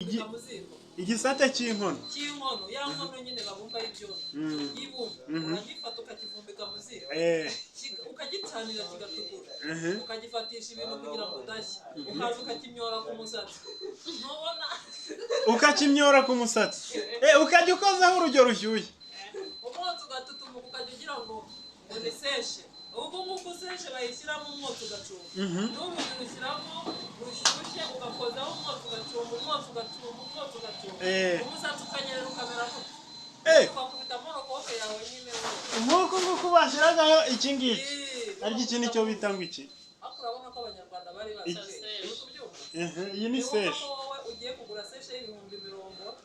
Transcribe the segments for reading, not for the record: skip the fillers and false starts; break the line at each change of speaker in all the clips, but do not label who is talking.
ukakivumbika mu ziko.
Igisate cy'inkono.
Cy'inkono, ya nkono nyine babumba y'ibyondo. Y'ibumba. Uragifata ukakivumbika mu ziko. Ukagicanira kigatukura. Ukagifatisha ibintu kugira ngo udashye. Ukaza ukakimyora ku musatsi. Ntubona?
Ukakimyora ku musatsi. Ukajya ukozaho urujyo rushyushye.
Umwotsi ugatutumuka ukajya ugira ngo ni seshe. Ubwo nguko seshe bayishyiramo umwotsi ugacumba. N'urugi rushyiramo rushyushye ugakozaho umwotsi ugacumba, umwotsi ugacumba, umwotsi ugacumba. Umusatsi ukanyerera ukamera gutya. Ukakubitamo rokoke yawe nyine.
Nk'uko nguko bashyiragaho iki ngiki. Ariko iki nicyo bita ngo iki?
Ariko urabona ko Abanyarwanda bari bazi. Uri kubyumva?
Iyi ni seshe.
Niba wowe ugiye kugura seshe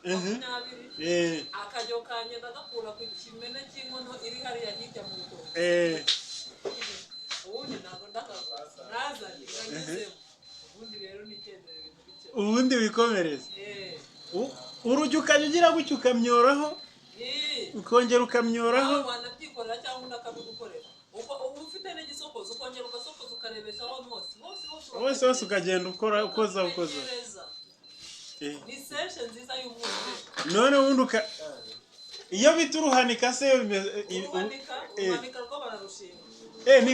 20,020,000 akajya ukagenda agakura ku kimene cy'inkono iri hariya hirya mu rutoki. Ubundi ntabwo ndakagura. Nazanye nganyuzemo. Ubundi rero nigendere ibintu bike.
Ubundi wikomereze. Urujya ukajya ugira gutya ukamyoraho. Ukongera ukamyoraho.
Wanabyikorera cyangwa undi akabigukorera. Uko uba ufite n'igisokozo ukongera ugasokoza ukarebesha aho hose. Hose
hose hose ukagenda ukora ukoza ukoza.
Ni seshe nziza y'umwimerere.
None ubundi iyo bita uruhanika se yo bimeze
uruhanika rwo bararushinga.
Ni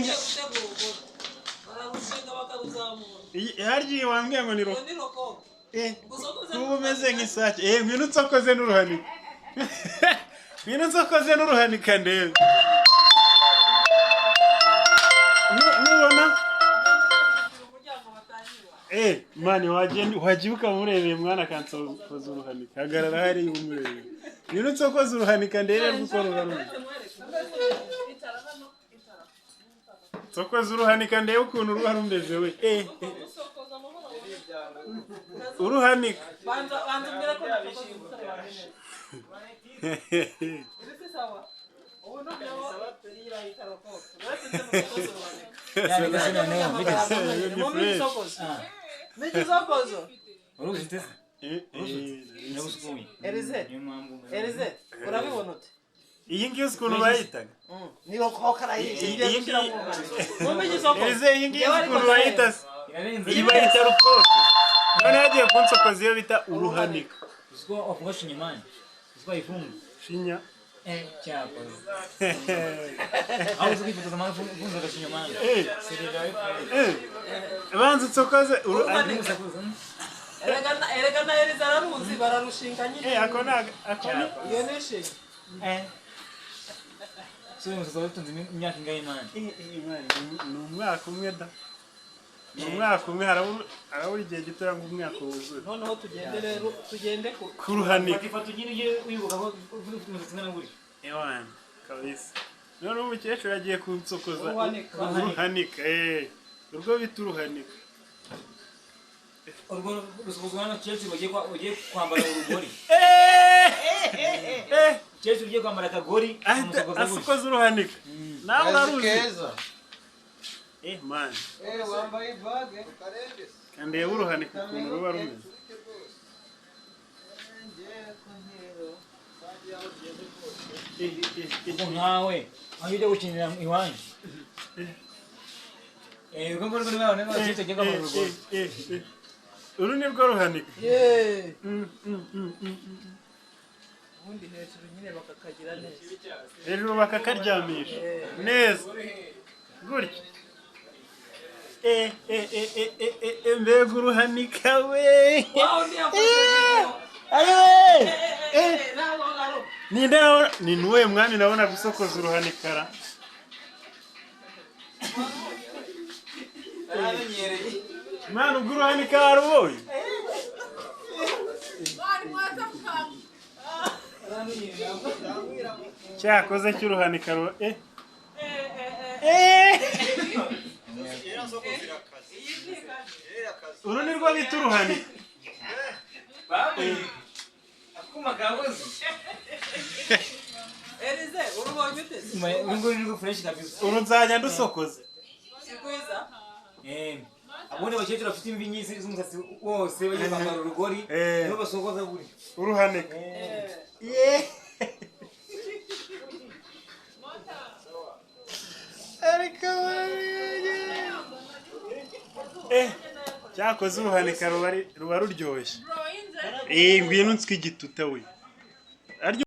bararushinga bakaruzamura.
Harya wambwiye ngo ni
roko.
Kuba umeze nk'isake. Ngwino unsokoze n'uruhanika. Ngwino unsokoze n'uruhanika ndebe. Nubona mani wagiye ukamurebeye mwana akansokoza uruhanika. Hagarara hariya umurebeye. Ngwino unsokoze uruhanika ndebe uko ruba rumeze. Nsokoza uruhanika ndebe ukuntu ruba rumeze we. Uruhanika.
Banza umbwire ko nasokoza umusore wawe neza. Ese sawa. Ubu noneho irahita rokoke. N'igisokozo.
Uruzite?
Erize. Erize, urabibona ute?
Iyi ngiyi ukuntu bayitaga.
Ni rokoke arayizi. Iyi ngiyi.
Erize, iyi ngiyi ukuntu bayita. Iyi bayita rokoke. None hagiye kunsokoza iyo bita uruhanika.
Uziko wafunga shinya. Uziko ifunga.
Shinya.
Cyakoze. Aho uzi kwifotoza mwana ufunze agashinya mwana.
Banza unsokoze uruhanika.
Erega na Erize araruzi bararushinga nyine.
Ako ni
iyo ni ishinga.
So umusatsi wawe utunze imyaka ingahe mwana?
Ni umwaka umwe da. Ni umwaka umwe harabura igihe gito ngo umwaka wuzure.
Noneho tugende rero tugende
ku ruhanika.
Ifoto nyine ujye wibuka ko ufite umusatsi ungana gutya.
Ewana kabisa. None umukecuru agiye kunsokoza uruhanika. Urwo bita uruhanika.
Urwo rusokozwa n'abakecuru bagiye kwambara urugori. Umukecuru ugiye kwambara akagori
asokoza uruhanika. Nawe uraruzi. Man.
Wambaye ibage ukarembese.
Kandi uruhanika ukuntu ruba rumeze.
Nkawe aho ujya gukinira iwanyu. Urwo ngurwo ni babone n'abakecuru bagiye kwambara urugori.
Uru ni rwo ruhanika.
Ubundi hejuru nyine bakakagira neza.
Hejuru bakakaryamisha neza. Gutya. Mbega uruhanika we. Ni nuwe mwami nabona gusokoza uruhanikara. Mwana ubwo uruhanika warubonye? Cyakoze cy'uruhanika ruba Uru ni rwo bita uruhanika.
Akuma kabuze.
Erize, urubonye ute?
Uru nguru ni rwo fresh kabisa.
Uru nzajya ndusokoza.
Sikwiza?
Ubundi abakecuru bafite imvi nyinshi z'umusatsi wose bagiye kwambara urugori nibo basokoza gutya.
Uruhanika. Ariko cyakoze uruhanika ruba ruryoshye. Eh, ngwino unswe igituta we.